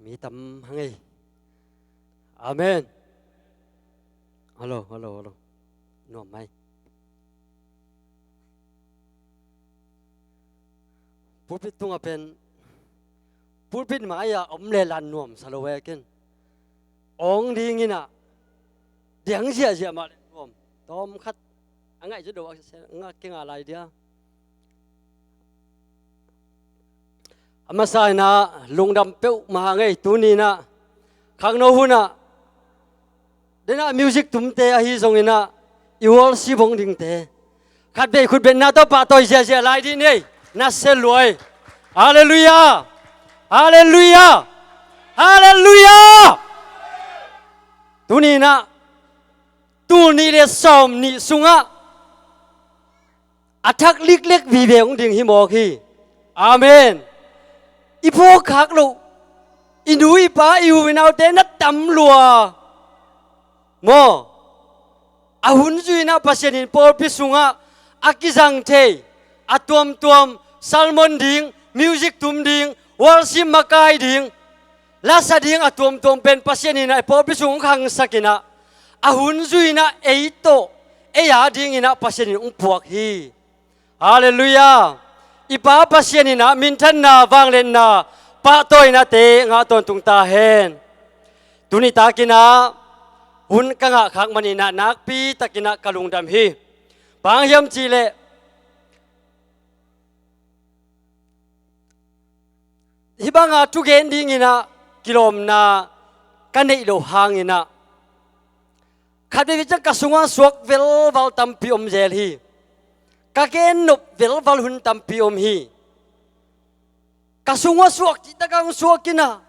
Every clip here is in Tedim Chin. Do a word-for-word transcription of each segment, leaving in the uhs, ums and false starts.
Mi tam hang ei. Amen. Hello, hello, hello. Nuam mai. Pulpit tungah pen, pulpit mai-ah om le lan nuam sa lo e ken. Ong ding inah diang ziahziah mah le nuam. Tawm khat a ngaih zaw do a kingah lai dia. A masa inah lungdam peuhmah hang ei. Tuni inah khangno hunah, denah music tumte ahi zong inah i worship hong dingte khatvei khutbetna tawh pahtawi ziahziah lai dih ni ei. Na se luai. Halleluiah. Halleluiah. Halleluiah. Tuni inah tul nih le sawm nih sungah a thak liklek vive hong ding hi mawk hi. Amen. I phawk khak loh, i nu i pa i u i naute na tam lua maw? A hun zui inah Pasian in pawlpi sungah a kizang thei a tuamtuam, sermon ding, music tum ding, worship makai ding, lasa ding a tuamtuam pen Pasian inah i pawlpi sung hong khangsak inah a hun zui inah ei tawh ei a ding inah Pasian in hong puak hi. Halleluiah. I Pa Pasian inah minthanna, vangliatna, pahtawinate ngah tawntung ta hen. Tuni tak inah hun ka ngah khak man inah nakpi tak inah ka lungdam hi. Bang hang hiam cih leh hih banga thugen ding inah kilawmna ka neih loh hang inah khatvei ciang ka sungah suak velval tampi om zel hi. Ka gennop velval hun tampi om hi. Ka sungah suak cihtak a hong suak inah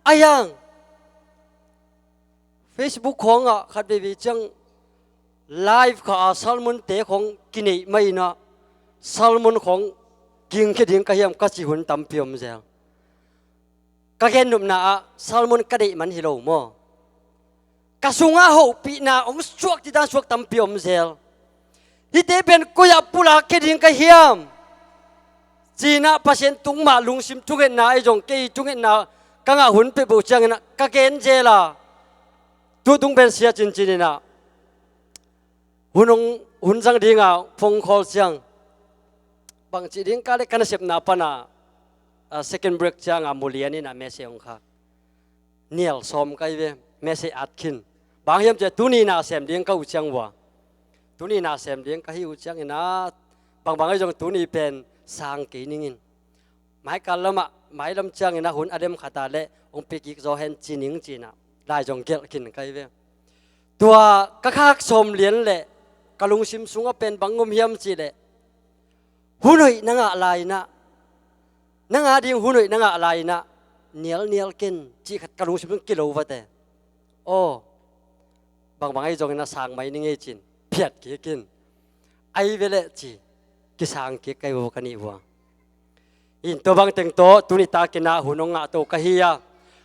a hiang Facebook khawngah khatvei ciang live kha a sermon-te khawng kineih mah inah sermon khawng gingkhia ding ka hiam ka cih hun tampi om zel. Ka gennopna ah sermon ka deih man hi lo maw? Ka sungah hopihna hong suak cihtak suak tampi om zel. Hihte pen koi-ah pulak khia ding ka hiam? Ci inah Pasian tung mah lungsim thungetna ahi zong kei thungetna ka ngah hun peuhpeuh ciang inah ka gen zel a, tutung pen sia cincin inah hun hong, hun zang dinga phone call ciang bangci ding ka le ka nasepna pana, a, second break cianga mulian inah message hong khak. Nial sawm ka hi ve, message at khin. Bang hiam cih leh tuni na sem ding ka uh ciang uh a, tuni na sem ding ka hi uh ciang inah bangbang ahi zong tuni pen sang kei ning in. Maikal lamah, mailam ciang inah hun a dem khat a leh hong pia kik zaw hen ci ning ci inah lai zong gelh khin ka hi ve. Tua ka khak sawm lian leh ka lungsim sungah pen bang om hiam cih leh hun hoih na ngah lai inah, na ngah ding hun hoih na ngah lai inah nialnial ken cih khat ka lungsim sung kilo vate. Aw, bangbang ahi zongin a sang mai ning ei ci-in phiat kik in, ahi ve leh ci, kisang kik ka hi uh ka nih uh a. In tua bang teng tawh tuni tak inah hun hong ngah to ka hi a,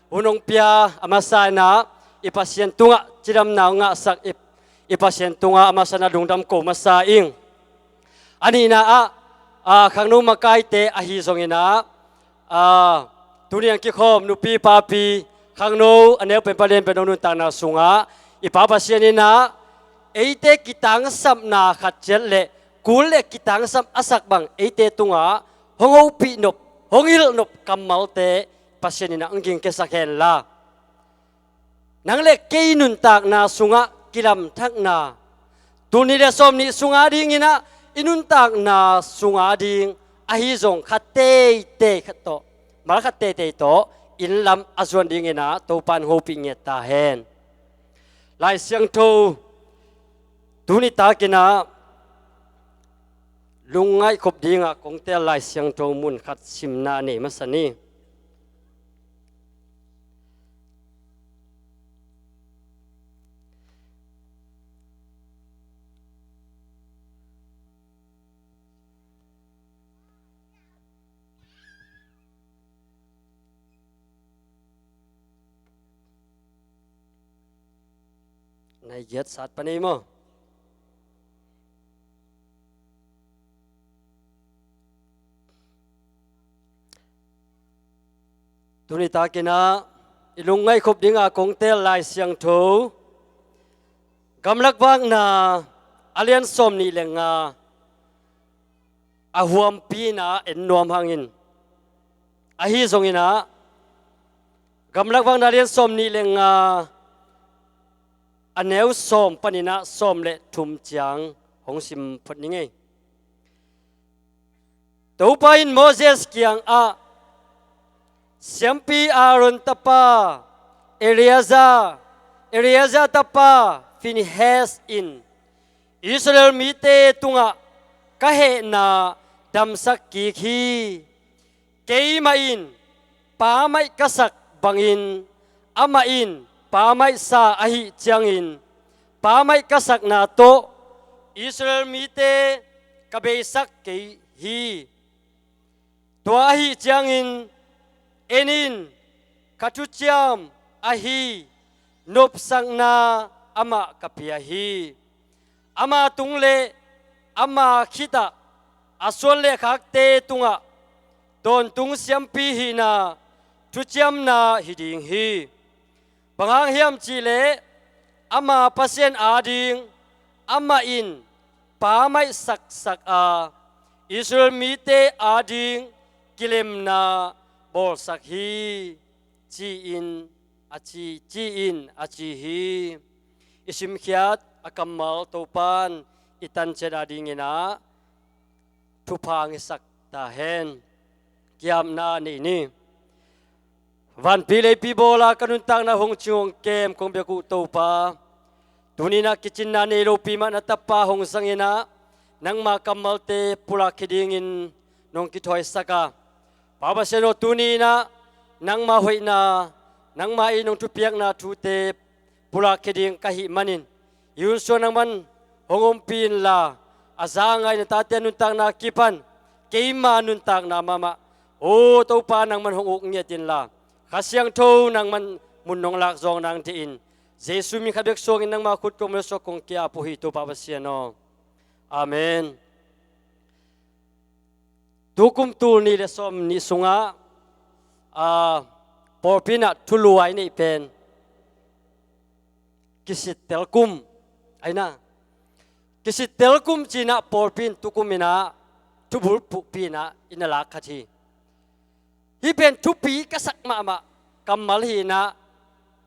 hun hong pia a masa inah i Pasian tungah cidamna hong ngahsak i, i Pasian tungah a masa inah lungdam ko masa ing. A nihna ah, a, khangno makaite ahi zong inah, a, tuni hong kikhawm nupi papi, khangno a neu pen palian pen hong nuntakna sungah i Pa Pasian inah eite kitangsapna khat ciat leh kul leh kitangsap a sak bang eite tungah hong hopih nop, hong hilh nop kammalte Pasian inah hong gingkhiasak hen la. Nang le kei nuntakna sungah kilamthakna, tul nih le sawm nih sung a ding inah i nuntakna sung a ding ahi zong khat teitei khat tawh, mal khat teitei tawh inn lam a zuan ding inah Topa in hong hopih ngiat ta hen. Lai Siangtho tuni tak inah lungngaih khop dingah kong tel Lai Siangtho mun khat simna nei masa ni. Nai giat sat pan ei maw? Tuni takinah i lungngaih khop dinga kong teel Lai Siangtho Gamlak Vakna a lian sawm nih le nga a huampi inah en nuam hangin, ahi zonginah Gamlak Vakna a lian sawm nih le nga a neu sawm paninah sawm le thum ciang hong sim phot ni ngei. Topa in Moses kiangah, Siampi Aaron tapa Eleazar, Eleazar tapa Phinehas in Israel mite tungah ka hehna damsak kik hi. Keimah in pamaih ka sak bangin amah in pamaih sa ahih ciangin, pamaih ka sakna tawh Israel mite ka beisak kei hi. Tua ahih ciangin, en in, ka thuciam ahi nopsakna amah ka pia hi. Ama tung le ama khitah a suan le khakte tungah tawntung siampi hihna thuciamna hi ding hi. Bang hang hiam cihleh, ama Pasian ading amah in pamaih saksak a, Israel mite ading kilemna bawlsak hi, ci-in a ci, ci-in a ci hi. I simkhiat a kammal Topan i tanciat adinginah thupha ngisak ta hen. Kiamna nei ni. Vanpi leipi bawla ka nuntakna hong cing hong kem kong biak uh Topa, tuninah kicinna nei lopi mah na tapa hong zanginah nangma kammalte pulak khia dingin nong kithawisak a, Pa Pasian aw, tuninah nangma hoihna, nangma i nong thupiakna thute pulak khia ding ka hih manin, i hun sungah nangman hong ompih inla, a za a ngai na tate nuntakna kipan keima nuntakna mahmah, aw Topa, nangman hong uk ngiat inla, Kha Siangtho nangman mun nong lak zawng nang deihin, Jesu min khat bek suangin nangma khut kong melsuak kong ki-ap uh hi Topa Pasian aw. Amen. Tukum tul nih le sawm nih sungah, aa, pawlpi inah thulu a i neih pen kisittel kum ahi na. Kisittel kum cinah pawlpi in tukum inah thubulphuhpi inah i na lak khat hi. Hih pen thupi ka sak mahmah kammal hi inah,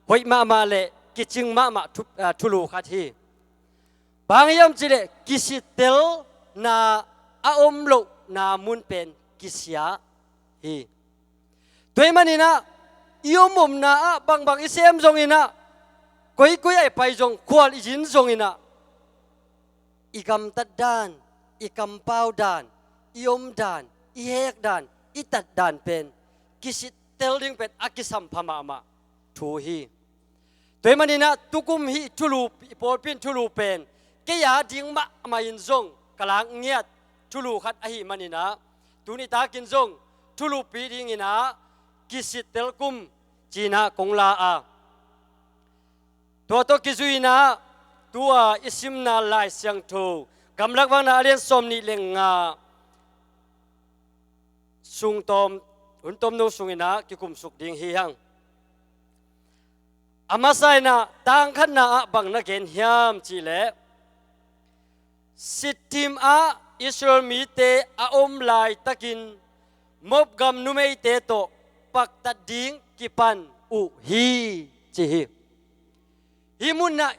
hoih mahmah le kicing mahmah thu, aa, thulu khat hi. Bang hiam cihleh kisittelna a om lohna mun pen kisia hi. Tua ahih maninah i om omna ah bangbang i sem zonginah, koikoi ah i pai zong, khual i zin zonginah, i gamtat dan, i kampau dan, i om dan, i hek dan, i tat dan pen kisittel ding pen a kisampha mahmah thu hi. Tua ahih maninah tukum hih thulu, i pawlpi in thulu pen kei a ding mahmah in zong ka lak ngiat thulu khat ahih maninah, tuni takin zong thulupi dinginah kisittel kum cinah kong la a, tua tawh kizui inah tua i simna Lai Siangtho Gamlak Vakna a lian sawm nih le nga sung tawm, hun tawmno sunginah kikumsuk ding hi hang. A masa inah tang khatna ah bang na gen hiam cihleh, Shittim ah Israel mite a om laitakin Moab gam numeite tawh paktat ding kipan uh hi, ci hi. Hih munah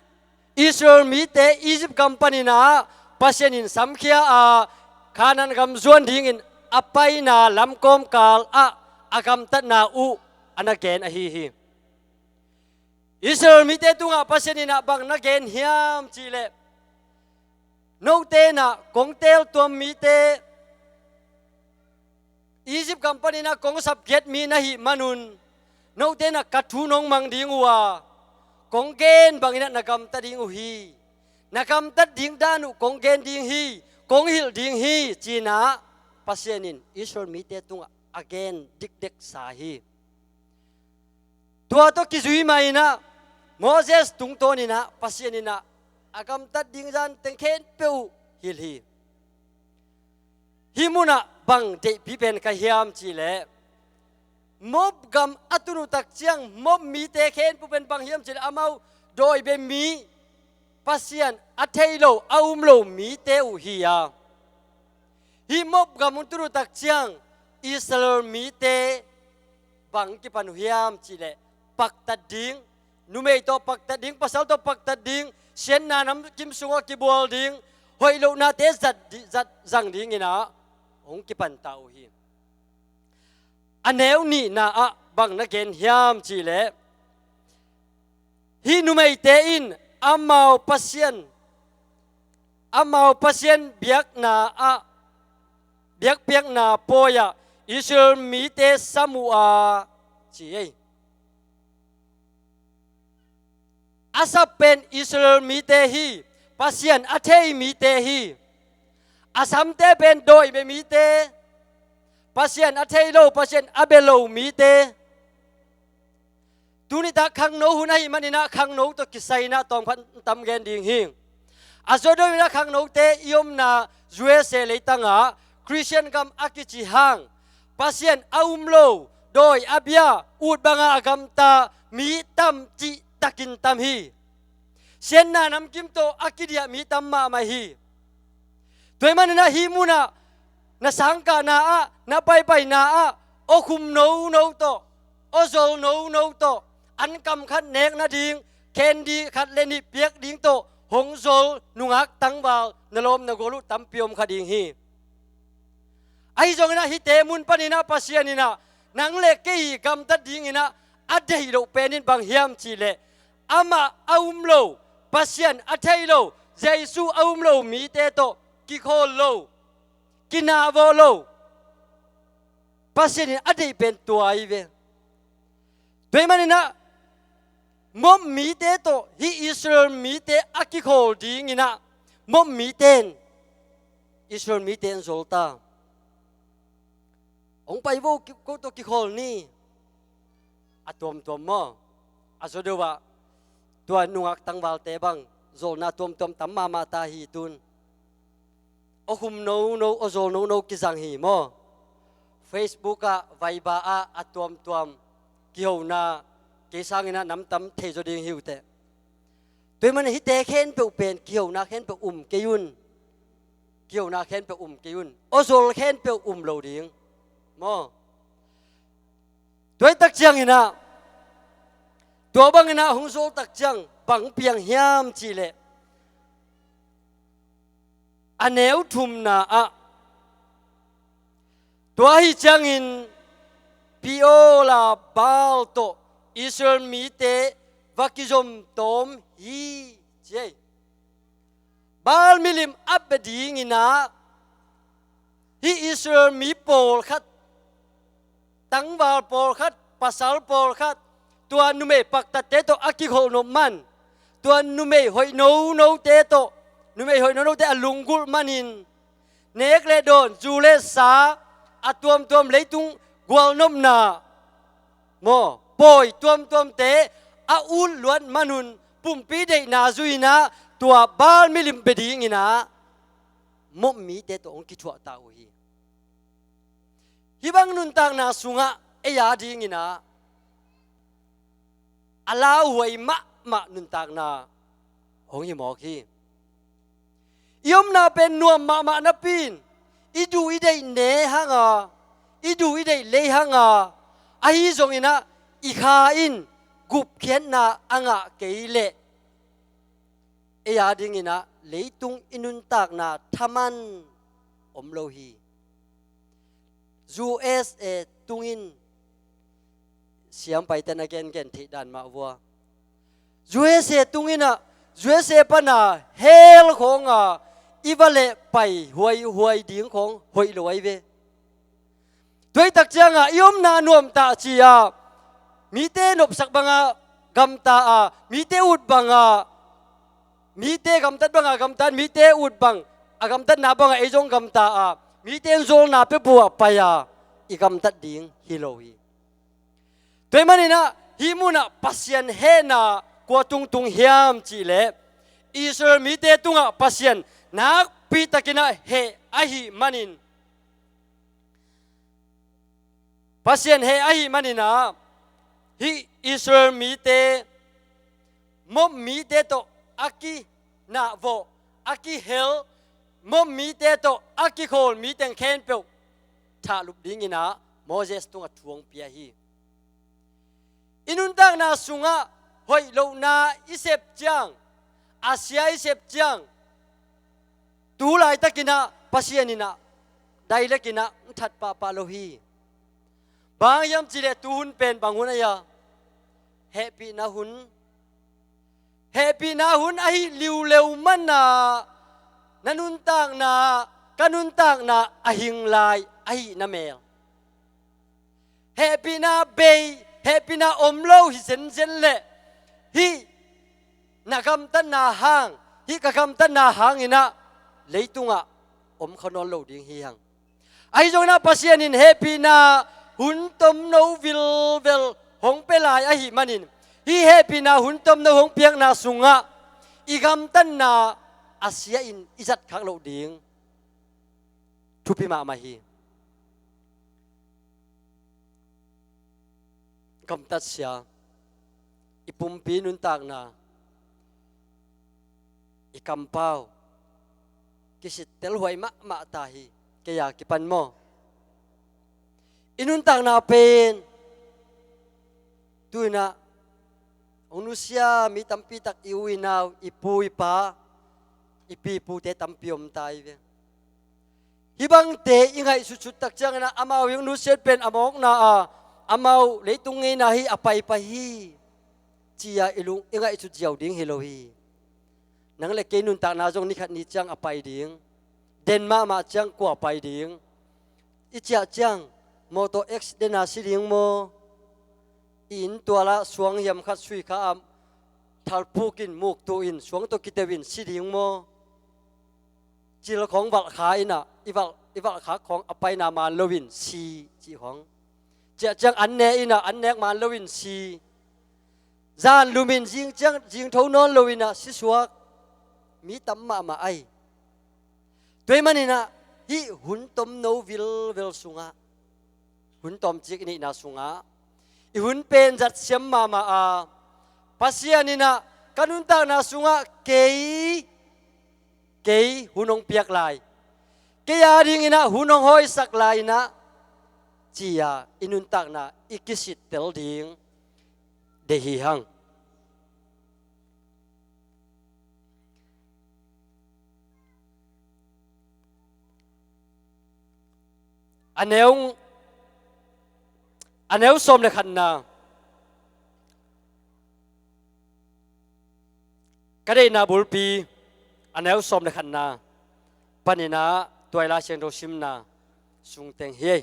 Israel mite Egypt gam paninah Pasian in samkhia a, Kanaan gam zuan dingin a paina lamkawmkal ah a gamtatna uh a na gen ahi hi. Israel mite tungah Pasian inah bang na gen hiam cihleh, note inah kong teeltuam mite, Egypt gam paninah kong sapkhiat mi na hih manun, note inah ka thu nong mang ding uh a, kong gen banginah na gamta ding uh hi. Na gamtat ding dan uh kong gen ding hi, kong hilh ding hi, cinah Pasian in Israel mite tungah a gen dikdeksa hi. Tua tawh kizui mah inah Moses tungtawninah Pasian inah a gamtat ding dan teng khempeuh uh hilh hi. Hih munah bang deihpi pen ka hiam cihleh, Moab gam a tun uh tak ciang Moab mite khempeuh pen bang hiam cih leh amau dawi bia mi, Pasian a thei lo, a um lo mite uh hi a. Hih Moab gam hong tun uh tak ciang Israel mite bang kipan uh hiam cih leh paktat ding, numei tawh paktat ding, pasal tawh paktat ding, siatna namkim sungah kibual ding, hoih lohnate zat di-, zat zang dingin ah hong kipan ta uh hi. A neu nihna ah bang na gen hiam cih leh, hih numeite in amau Pasian, amau Pasian biakna ah, biakpiakna pawi ah Israel mite sam uh a, ci ei. A sap pen Israel mite hi, Pasian a thei mite hi. A samte pen dawi bia mite, Pasian a thei lo, Pasian a bia lo mite. Tuni tak khangno hun ahih manin ah khangno tawh kisai in ah tawmkhat tam gen ding hi. A zawdeuh in ah khangnote i omna U S A leitang ah Khristian gam a kici hang Pasian a um lo, dawi a bia, ut banga a gamta mi tam cihtakin tam hi. Siatna namkim tawh a kidiah mi tam mahmah hi. Tua ahih manin ah hih munah na sangkahna ah, na paipaina ah aw khum nono tawh, aw zol nono tawh, an kam khat nek nading candy khat le nih piak ding tawh hong zol nungak tangval na lawm na gual uh tampi om kha ding hi. Ahi zongin ah hihte mun panin ah Pasian in ah nang le kei gamtat dingin ah a deih loh pen in bang hiam cih leh, amah a um lo, Pasian a thei lo, Jesu a um lo mite tawh kikhawl lo, kinahvawh lo. Pasian in a deih pen tua hi ve. Tua ahih manin ah Moab mite tawh hih Israel mite a kikhawl dingin ah Moab mite in Israel mite in zol ta. Hong pai vo, ko tawh kikhawl ni. A tuamtuam maw? A zawdeuh ah tua nungak tangvalte bang zolna tuamtuam tam mahmah ta hi tun. Aw khum nono, aw zol nono kizang hi maw? Facebook ah, Viber ah a tuamtuam kihona, kei sangin ah namtam thei zaw ding hi uh teh. Tua ahih manin hihte khempeuh pen kihona khempeuh um kei un. Kihona khempeuh um kei un. Aw zol khempeuh um lo ding maw? Tua hi tak ciangin ah, tua bangin ah hong zol tak ciang bang piang hiam cih leh, a neu thumna ah, tua ahi ciangin Peor a Baal tawh Israel mite va kizom tawm hi, ci ei. Baal milim a bia dingin ah hih Israel mi pawlkhat, tangval pawlkhat, pasal pawlkhat, tua numei paktatte tawh a kikholhnop man, tua numei hoih nonote tawh, numei hoih nonote a lunggulh manin, nek le dawn, zu le sa, a tuamtuam leitung gualnopna maw, pawi tuamtuamte a ut luat man un, pumpi deihna zui-in ah tua Baal milim bia dingin ah Moab mite tawh hong kithuah ta uh hi. Hih bang nuntakna sungah ei a dingin ah a lauhuai mahmah nuntakna hong hi mawk hi. I omna pen nuam mahmah napi-in i duh i daih ne hang a, i duh i daih lei hang a, ahi zongin ah i kha in gupkhiatna a ngah kei leh ei a dingin ah leitung i nuntakna thaman om lo hi. U S A tungin siam paite na gengen theih dan mah vua. U S A tungin ah, U S A pana hell khawng a i va leh pai huaihuai ding khawng hoih lo ahi ve. Tua hi tak ciangah i omna nuamtah ci-a, mite nopsak banga gamta a, mite ut banga, mite gamtat banga gamta, mite ut bang a gamtatna banga ei zong gamta a, mite in zawlna pia buah pai a, i gamtat ding hi lo hi. Tua ahih manin ah hih munah Pasian hehna kua tungtung hiam cih leh, Israel mite tungah Pasian nakpi takin ah heh ahih manin, Pasian heh ahih manin ah, hih Israel mite, Moab mite tawh a kinahvawh, a kihel, Moab mite tawh a kikhawl mi teng khempeuh thahlup dingin ah Moses tungah thu hong pia hi. I nuntakna sungah hoih lohna i sep ciang, a sia i sep ciang, tu laitakin ah Pasian in ah direct in ah hong that pahpah lo hi. Bang hang hiam cih leh tu hun pen bang hun ahi a, hehpihna hun. Hehpihna hun ahih liuleu man ah na nuntakna, ka nuntakna a hing lai ahihna mel, hehpihna bei, hehpihna om lo hi zenzen leh, hih na gamtatna hang, hih ka gamtatna hangin ah leitungah om kha nawn lo ding hi hang. Ahi zongin ah Pasian in hehpihna hun tomno vilvel hong pia lai ahih manin, hih hehpihna hun tomno hong piakna sungah i gamtatna a sia in i zat khak loh ding thupi mahmah hi. Gamtat sia, i pumpi nuntakna, i kampau kisittel huai mahmah ta hi. Kei a kipan maw, i nuntakna pen tu-in ah hong nusia mi tampi tak, i u i nau, i pu i pa, i pi i pute tampi om ta hi ve. Hih bangte i ngaihsutsut tak ciangin ah amau i hong nusiat pen a mawkna a, amau leitung ngeina hi, a paipai hi, ci-a i lung i ngaihsut ziau ding hi lo hi. Nang le kei nuntakna zong ni khat ni ciang a pai ding, den mahmah ciang kua pai ding? I ciah ciang mawtaw accident a si ding maw? I inn tualah suang hiam khat sui kha a, thalpuk in, muktu in, suang tawh kiteu in si ding maw? Cil khawng valhkha in ah, i valh, i valhkhak khawng a paina man loin si cih khawng. Ciah ciang an ne in ah, an nek man loin si. Zan lum in zing ciang, zing tho nawn loin ah si suak mi tam mahmah ahi. Tua ahih manin ah hih hun tomno vilvel sungah, hun tawmcik i neihna sungah i hun pen zat siam mahmah a, Pasian in ah ka nuntakna sungah kei, kei hun hong piak lai, kei a dingin ah hun hong hawisak lai in ah, ci-a i nuntakna i kisittel ding deih hi hang. A neu, a neu sawm le khatna, ka deihna bulpi, a neu sawm le khatna panin ah tua i Lai Siangtho simna sung teng hi.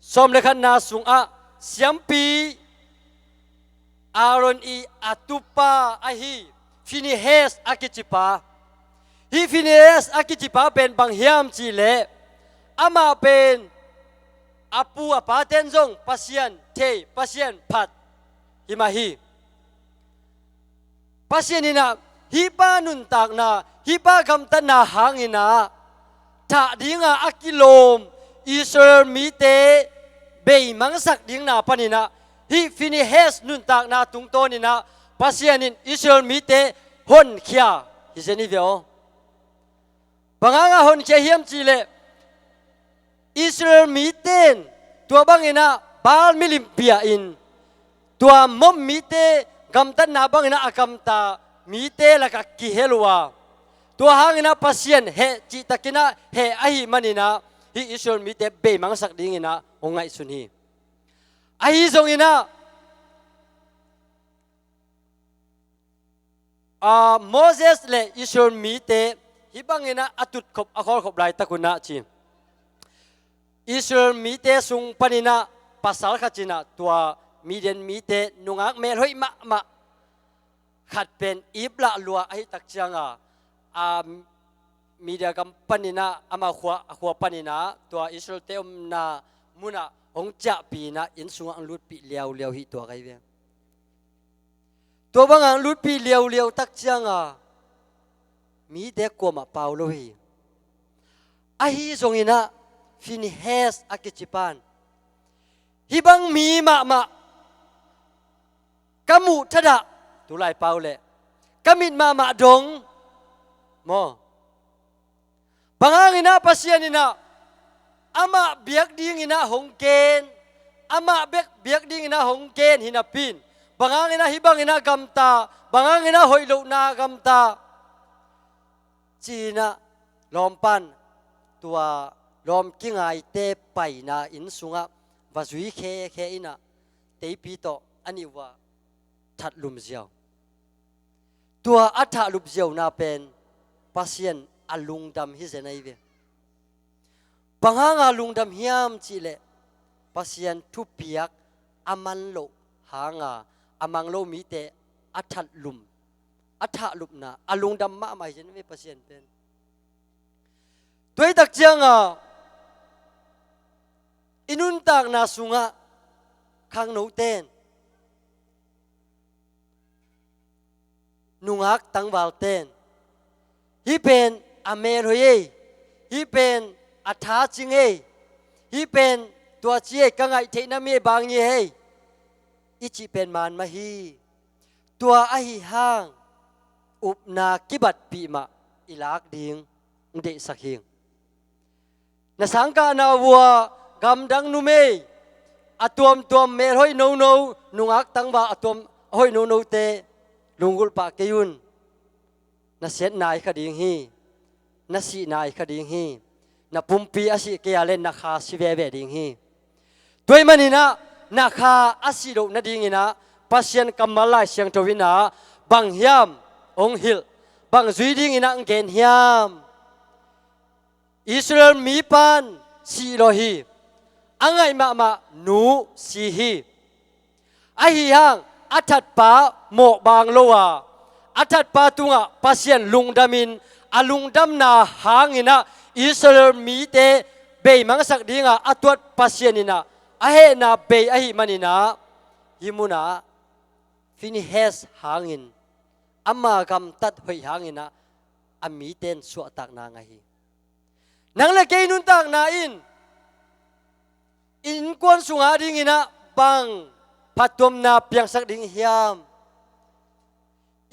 Sawm le khatna sungah siampi Aaron i a tupa ahi Phinehas a kicipa. Hih Phinehas a kicipa pen bang hiam cih leh, amah pen a pu a paten zong Pasian thei, Pasian phat hi mah hi. Pasian in ah hih pa nuntakna, hih pa gamtatna hangin ah thah dinga a kilawm Israel mite beimangsak dingna panin ah, hih Phinehas nuntakna tungtawnin ah Pasian in Israel mite honkhia hi zen hi ve aw. Bang hanga honkhia hiam cih leh, Israel mite in tua bangin ah Baal milim pia-in, tua Moab mite gamtatna bangin ah a gamta mite lakah kihel uh a, tua hangin ah Pasian heh cihtakin ah heh ahih manin ah hih Israel mite beimangsak dingin ah hong ngaihsun hi. Ahi zongin ah, a, Moses le Israel mite hih bangin ah a tutkhop a khawlkhop laitak un ah ci, Israel mite sung panin ah pasal khat in ah tua Midian mite nungak melhoih mahmah khat pen iplah lua ahih tak cianga, a, Midian gam panin ah ama khua, a khua panin ah tua Israelte omna munah hong ciahpih in ah inn sungah hong lutpih liauliau hi tua ka hi ve. Tua bangah lutpih liauliau tak cianga mite kuamah pau lo hi. Ahi zongin ah Phinehas a kicipan hih bang mi mahmah ka muh thadah, tulai pau leh ka mit mahmah dong maw? Bang hangin ah Pasian in ah amah biak dingin ah hong gen, amah bek biak dingin ah hong gen hi napi in, bang hangin ah hih bangin ah gamta, bang hangin ah hoih lohna gamta, ci-in ah lawmpan tua lawm kingaite paina inn sungah va zui khekhe in ah teipi tawh a nih uh a thatlum ziau. Tua a thahlup ziauna pen Pasian a lungdam hi zen ahi ve. Bang hanga lungdam hiam cihleh Pasian thupiak a man loh hanga a mang lo mite a thatlum, a thahlupna a lungdam mahmah hi zen ve Pasian pen. Tua hi tak cianga i nuntakna sungah khangnoten, nungak tangvalten, hih pen a melhoih ei, hih pen a thacing ei, hih pen tua ci ei, ka ngaih theihna mi ei, bang ngi ei i cih pen man mah hi. Tua ahi hang upna kibatpih mah i lak ding deihsak hi. Na sangkahna vua gamdang numei a tuamtuam melhoih nono, nungak tangval a tuam a hoih nonote lunggulh pah kei un. Na siat nai kha ding hi. Na sih nai kha ding hi. Na pumpi a sih kei a le na kha si veve ding hi. Tua ahih manin ah na kha a sih loh nadingin ah Pasian kammal Lai Siangtho in ah bang hiam hong hilh, bang zui dingin ah hong gen hiam? Israel mipan sih lawh hi. A ngaih mahmah nu si hi. Ahi hang a thatpa mawhbang lo a, a thatpa tungah Pasian lungdamin a lungdamna hangin ah Israel mite beimangsak dinga a tuat Pasian in ah a hehna bei ahih manin ah hih munah Phinehas hangin ama gamtat hoih hangin ah a mite in suahtakna ngah hi. Nang le kei nuntakna in innkuan sungah dingin ah bang phattuamna piangsak ding i hiam?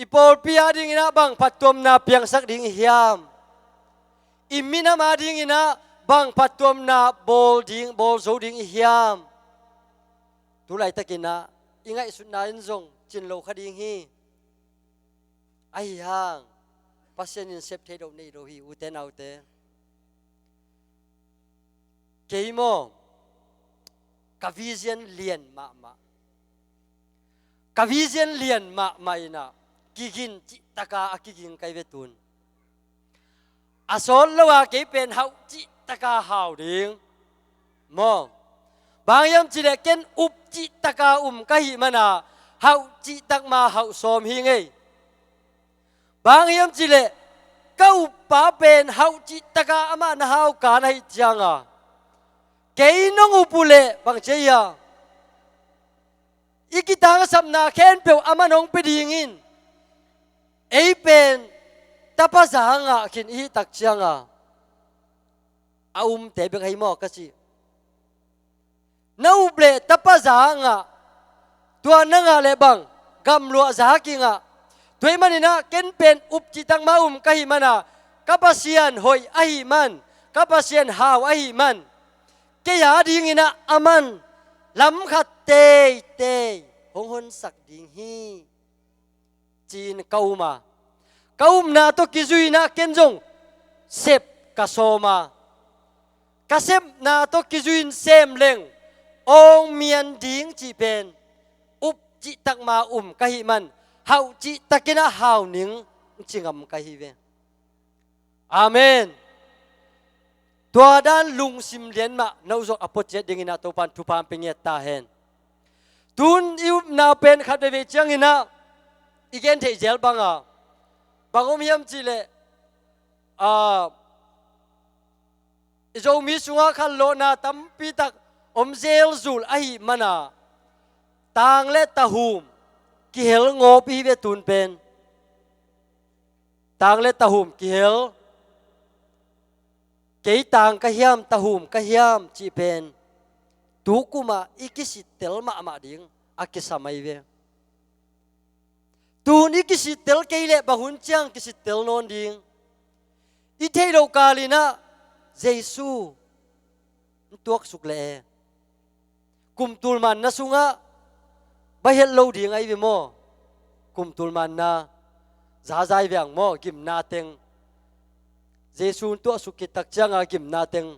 I pawlpi ah dingin ah bang phattuamna piangsak ding i hiam? I minam ah dingin ah bang phattuamna bawl ding, bawl zo ding i hiam? Tulaitakin ah i ngaihsutna in zong cin lo kha ding hi. Ahi hang Pasian in sep thei loh nei lo hi, ute naute. Kei maw, ka vision lian mahmah, ka vision lian mahmah in ah kigin cihtaka a kiging kai ve tun. A sawt lo a kei pen hauh cihtaka hau ding maw? Bang hiam cihleh ken up cihtaka um ka hih mana hauh cihtak ma hauh sawm hi ngei. Bang hiam cihleh ka uppa pen hauh cihtaka amah na hau kan ahih cianga kei nong up uh leh bang ci a, i kitangsapna khempeuh amah nong pia dingin ei pen tapa za ngah khin i hih tak cianga a umte bek ahi maw ka ci. Na up leh tapa za ngah, tua na ngah leh bang gamluah za kingah. Tua ahih manin ah ken pen up cihtak ma um ka hih mana ka Pasian hoih ahih man, ka Pasian hau ahih man kei a dingin ah aman lam khat teitei hong honsak ding hi, ci-in ka um a, ka upna tawh kizui-in ah ken zong sep ka sawm a, ka sepna tawh kizui-in sem leng awng mian ding cih pen up cihtak ma um ka hih man hauh cihtakin ah hau ning ci ngam ka hi ve. Amen. Tua dan lungsim lian mah na uh zawh a pua ciat dingin ah Topan thupha hong pia ngiat ta hen. Tun i upna pen khat veivei ciangin ah i gen theih zel banga bang om hiam cihleh, a, i Zomi sungah khanlawhna tampi tak om zelzul ahih mana tang le tahum kihel ngawp i hi ve tun pen. Tang le tahum kihel. Kei tang ka hiam, tahum ka hiam cih pen Tu kumah i kisittel mahmah ding a kisam ahi ve. Tuhun i kisittel kei leh bang hun ciang kisittel nawn ding? I theih loh kalin ah Jesu in tuaksuk leh e, kum tul manna sungah va het lo ding ahi ve maw? Kum tul manna zazai veng maw, gimna teng. Jesu in tuaksuk khit tak cianga gimna teng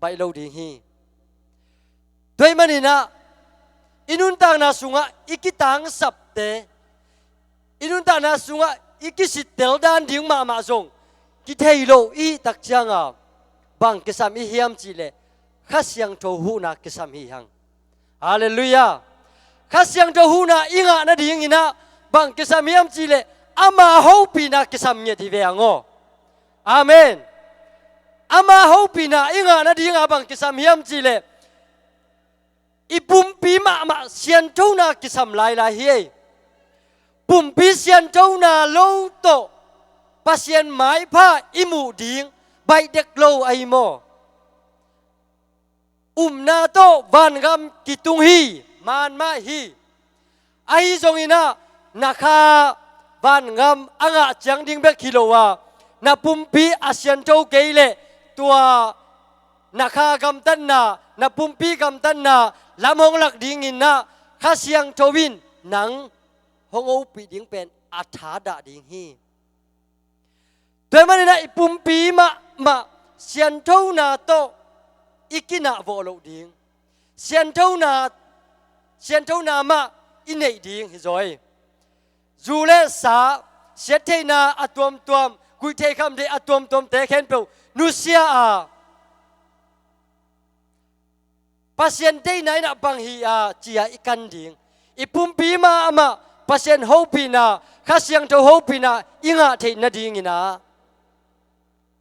baih lo ding hi. Tua ahih manin ah i nuntakna sungah i kitangsapte, i nuntakna sungah i kisittel dan ding mahmah zong kithei lo i hih tak cianga bang kisam i hiam cihleh Kha Siangtho huhna kisam hi hang. Halleluiah. Kha Siangtho huhna i ngah nadingin ah bang kisam hiam cihleh ama hopihna kisam ngiat hi ve hang aw. Amen. Ama hopihna i ngah nadinga bang kisam hiam cihleh i pumpi mahmah sianthona kisam lailai hi ei. Pumpi sianthona lo tawh Pasian maipha i muh ding baih dek lo ahi maw? Upna tawh vangam kitung hi, man mah hi. Ahi zongin ah na kha vangam a ngah ciang ding bek hi lo a, na pumpi a siantho kei leh tua na kha gamtatna, na pumpi gamtatna lam hong lak dingin ah Kha Siangtho in nang hong hopih ding pen a thadah ding hi. Tua ahih manin ah i pumpi mahmah sianthona tawh i kinah vawh loh ding. Sianthona, sianthona mah i neih ding hi zaw hi. Zu le sa, siattheihna a tuamtuam, guihtheih khamtheih a tuamtuamte khempeuh nusia a, Pasian deihna in ah bang hi a ci-a i kan ding. I pumpi mahmah Pasian hopihna, Kha Siangtho hopihna i ngah theih nadingin ah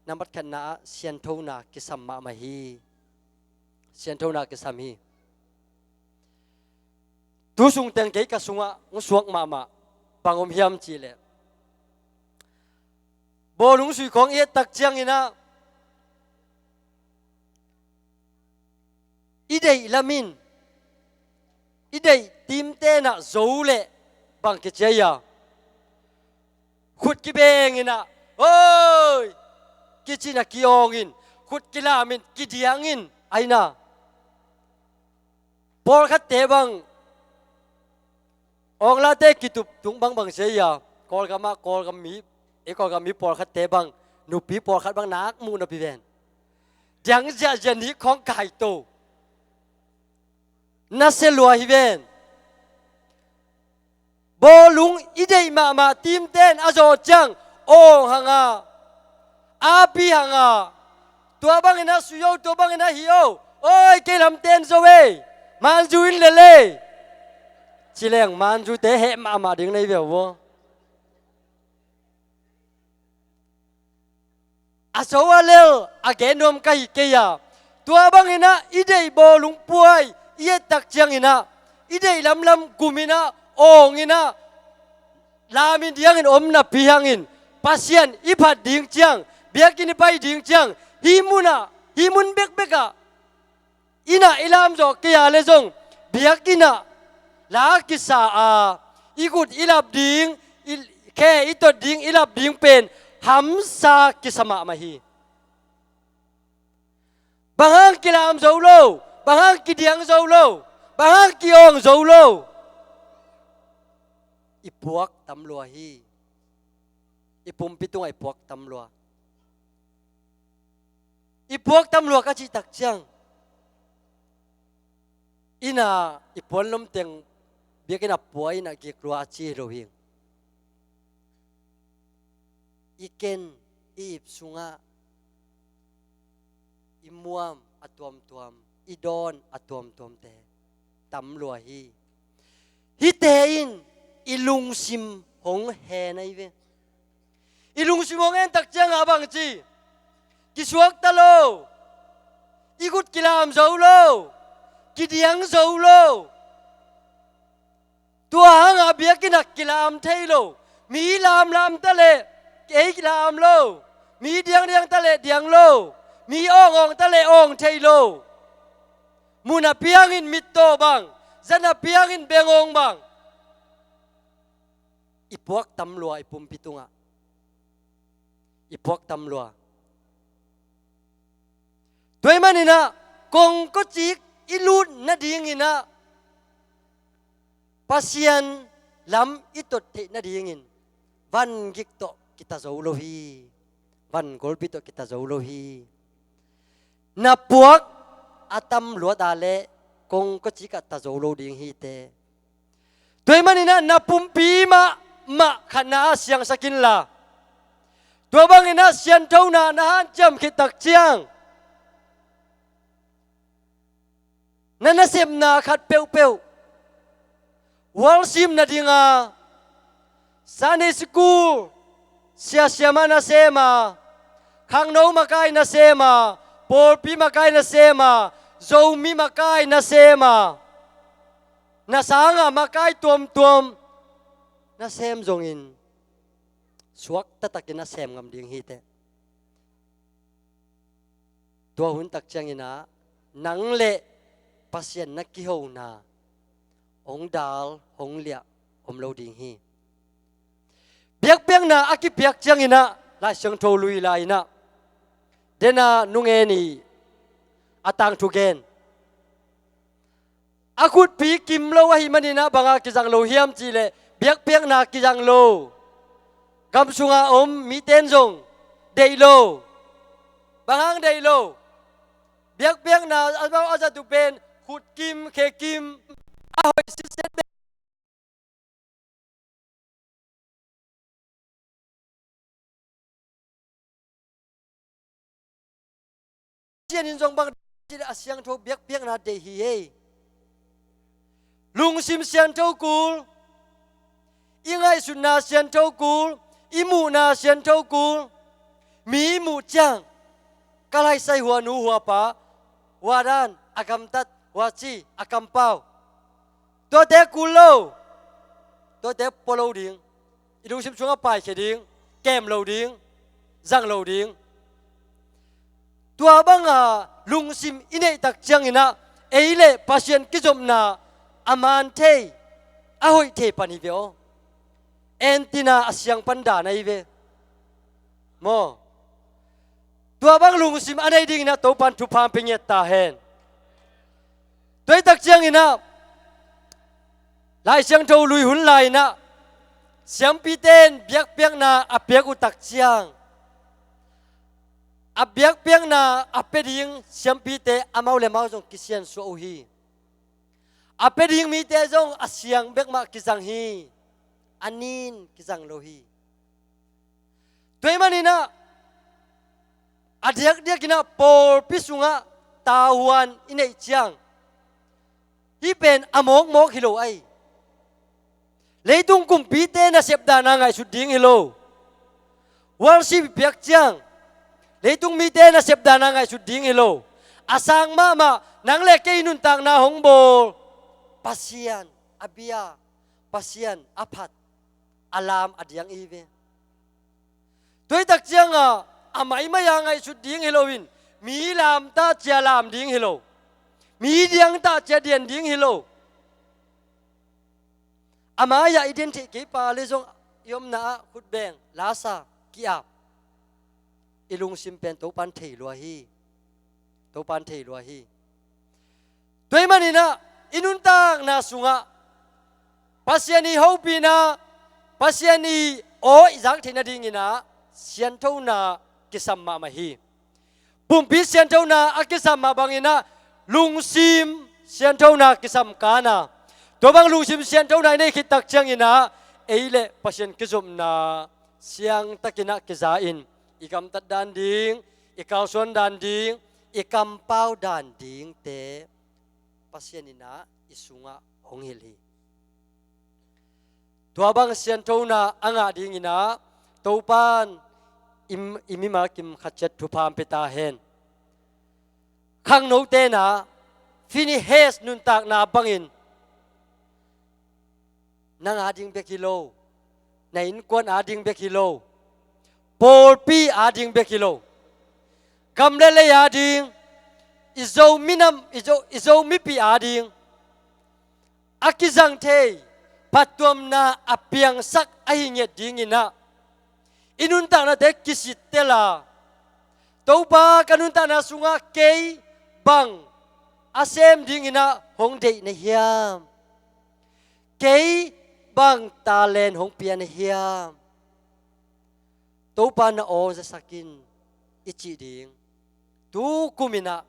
nambat khatna ah sianthona kisam mahmah hi. Sianthona kisam hi. Tu sung teng kei ka sungah hong suak mahmah bang om hiam cihleh, bawlung sui khawng i et tak ciangin ah i deih lam in, i deih team ten ah zo leh bang kici hiam? Khut kibeng in ah, "Oi!" kici in ah ki-awng in, khut kilam in, kidiang in, ahi na. Pawlkhatte bang awng late kitup tung bangbang sia hi a, Kawlgam ah Kawlgam mi, ei Kawlgam mi pawlkhatte bang, nupi pawlkhat bang nak muh napi ven. Diang ziahziah nih khawng kaito. Na sia lua hi ven. Bawlung i deih mahmah team ten a zawh ciang awng hang a, api hang a, tua bangin ah sui o, tua bangin ah hi o. Oi, kei lam ten zo ei. Manzu in lel ei. Ci leng manzute heh mahmah ding na hi ve uh aw. A zo a lel a gen nuam ka hi kei a. Tua bangin ah i deih bawlung puai i et tak ciangin ah, i deih lamlam gum in ah, awng in ah, lam in diangin om napi hangin, Pasian i phat ding ciang, biakinn i pai ding ciang, hih mun ah, hih mun bekbek ah inn ah i lam zawh kei a leh zong, biakinn ah la kisa a, i khut i lap ding, i khe i tot ding, i lap ding pen hamsa kisa mahmah hi. Bang hang kilam zo lo, bang hang kidiang zo lo, bang hang ki-awng zo lo? I puak tam lua hi. I pumpi tungah i puak tam lua. I puak tam lua ka cih tak ciang, inn ah i puan lom teng, biakinn ah pua, inn ah gik lua a ci hi lo hi. I ken, i ip sungah i muam a tuamtuam, i dawn a tuamtuamte tam lua hi. Hihte in i lungsim hong hen ahi ve. I lungsim hong hen tak ciangah bang ci? Kisuakta lo, i khut kilam zo lo, kidiang zo lo. Tua hangah biakinn ah kilam thei lo. Mi lamlam ta leh ei lam lo. Mi diangdiang ta leh diang lo. Mi awngawng ta leh awng thei lo. Mun a piangin mittaw bang, zan a piangin bengawng bang, i puak tam lua i pumpi tungah. I puak tam lua. Tua ahih maninah kongkawcik i lut nadinginah Pasian lam i tot theih nadingin van gik tawh kita zo lo hi. Van golpi tawh kita zo lo hi. Na puak a tam luat a leh kongkawcikah ta zo lo ding hi teh. Tua ahih maninah na pumpi mahmah khatna ah siangsak inla, tua banginah sianthona na hanciam khit tak ciang, na nasepna khat peuhpeuh worship nadinga, Sunday school siasia mah na sem a, khangno makai na sem a, pawlpi makai na sem a, Zomi makai na sem a, na sanga makai tuamtuam na sem zongin suak taktakin a sem ngam ding hi teh. Tua hun tak cianginah nang le Pasian na kihona hong dal hong liah om lo ding hi. Biakpiakna a kipiak cianginah Lai Siangtho lui lai-inah, dena nungen i a tangthu gen, a khutpi kim lo ahih maninah banga kizang lo hiam cihleh biakpiakna kizang lo. Gam sunga om miten zong deih lo. Bang hang deih lo? Biakpiakna a, a zatu pen khut kim khe kim a hoih sitset. Pasian in zong bang a siangtho biakpiakna deih hi ei. Lungsim siangtho kul, i ngaihsutna siangtho kul, i muhna siangtho kul, mi i muh ciang ka laisai hua nu hua pa, hua dan a gamtat, hua ci a kampau. Tuate kul lo. Tuate pua lo ding. I lungsim sungah paikhia ding, kem lo ding, zang lo ding. Tua banga lungsim i neih tak cianginah ei le Pasian kizopna a man thei, a hoih thei pan hi ve aw. Entina a siang pan dan ahi ve. Maw? Tua bang lungsim a nei dinginah Topan thupha hong pia ngiat ta hen. Tua hi tak cianginah Lai Siangtho lui hun lai-inah siampite in biakpiakna a piak uh tak ciang, a biakpiakna a pia ding siampite amau le amau zong kisiansuah uh hi. A pia ding mite zong a siang bek mah kizang hi. A nin kizang lo hi. Tua ahih maninah a diakdiakinah pawlpi sungah tavuan i neih ciang, hih pen a mawkmawk hi lo ahi. Leitung kumpite nasep dana ngaihsut ding hi lo. Worship i piak ciang leitung mite nasep dana ngaihsut ding hi lo. A sang mahmah nang le kei nuntakna hong bawl Pasian a bia, Pasian a phat, a lam a diang i hi ve. Tua hi tak cianga a maimai-a ngaihsut ding hi loin mi lamtah cia lam ding hi lo. Mi diangtah cia dian ding hi lo. A mai-ah i dian theih kei pa le zong i omna ah khutbeng lasa ki-ap. I lungsim pen Topan thei lua hi. Topan thei lua hi. Tua ahih maninah i nuntakna sungah Pasian i hopihna, Pasian i aw i zak theih nadinginah sianthona kisam mahmah hi. Pumpi sianthona a kisam mah banginah lungsim sianthona kisam kana. Tua bang lungsim sianthona i neih khit tak cianginah ei le Pasian kizopna siangtakinah kiza in i gamtat dan ding, i kalsuan dan ding, i kampau dan dingte Pasian inah i sungah hong hilh hi. Tua bang sianthona a ngah dinginah Topan i, i mimal kim khat ciat thupha hong pia ta hen. Khangno tenah Phinehas nuntakna bangin nang ading bek hi lo, na innkuan ading bek hi lo, pawlpi ading bek hi lo, gam le lei ading, i Zo minam, i Zo, i Zo mipi ading a kizang thei phattuamna a piangsak ahi ngiat dinginah i nuntaknate kisittel a, Topa, ka nuntakna sungah kei bang a sem dinginah hong deih na hiam? Kei bang talent hong pia na hiam? Topa, na aw zasak in, i cih ding. Tu kuminah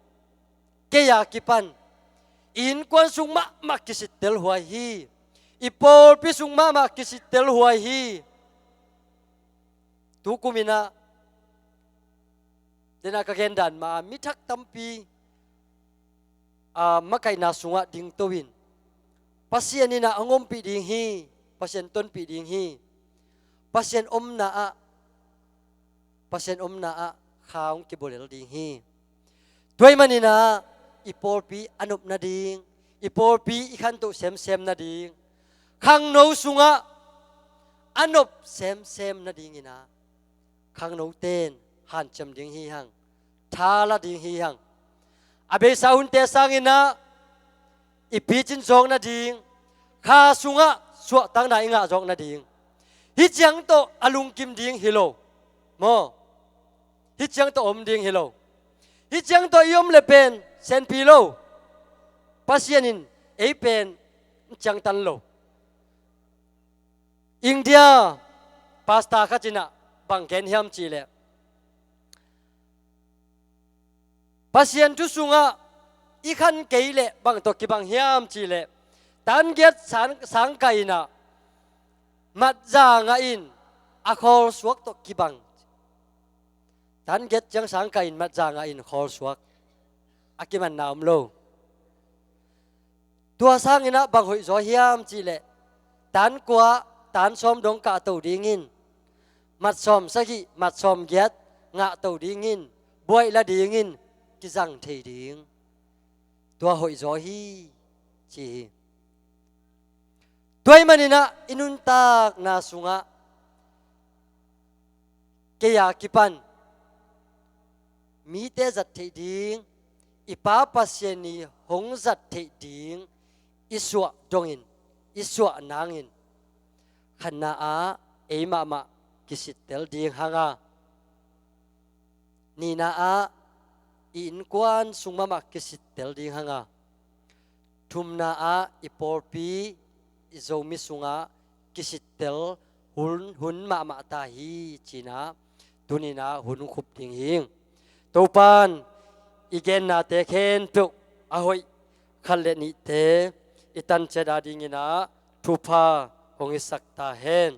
kei a kipan i innkuan sung mahmah kisittel huai hi. I pawlpi sung mahmah kisittel huai hi. Tu kuminah, denah ka gendan mah, mi thak tampi a makaihna sungah dingto in, Pasian inah a ngompih ding hi. Pasian tonpih ding hi. Pasian omna ah, Pasian omna ah kha hong kibulel ding hi. Tua ahih maninah i pawlpi a nop nading, i pawlpi i khantoh semsem nading, khangno sungah a nop semsem nadinginah khangnote in hanciam ding hi hang, thala ding hi hang. A beisa hunte sanginah i picin zawk nading, kha sungah suahtakna i ngah zawk nading, hih ciang tawh a lungkim ding hi lo maw? Hih ciang tawh om ding hi lo. Hih ciang tawh i om le pen senpi lo. Pasian in ei pen ciangtan lo. India pastor khat inah bang gen hiam cihleh, Pasian thu sungah i khan kei leh bang tawh kibang hiam cihleh, tan giat sang, sangkah inah matza ngah in a khawlsuak tawh kibang. Tan giat ciang sangkah in matza ngah in khawlsuak. A kimanna om lo. Tua sanginah bang hoihzaw hiam cihleh, tan kua, tan sawm dong kahto dingin, mat sawm sagih, mat sawm giat ngahto dingin, buaih la dingin kizang thei ding. Tua hoihzaw hi, ci hi. Tua ahih maninah i nuntakna sungah kei a kipan mite zat theih ding, i Pa Pasian i hong zat theih ding i suah dongin, i suah nangin, khatna ah ei mahmah kisittel ding hang a, nihna ah i innkuan sung mahmah kisittel ding hang a, thumna ah i pawlpi, i Zomi sungah kisittel hun, hun mahmah ta hi, cinah tuninah hun khup ding hi. Topan i gennate khempeuh a hoih khat le nihte i tanciat a dinginah thupha hong hisak ta hen.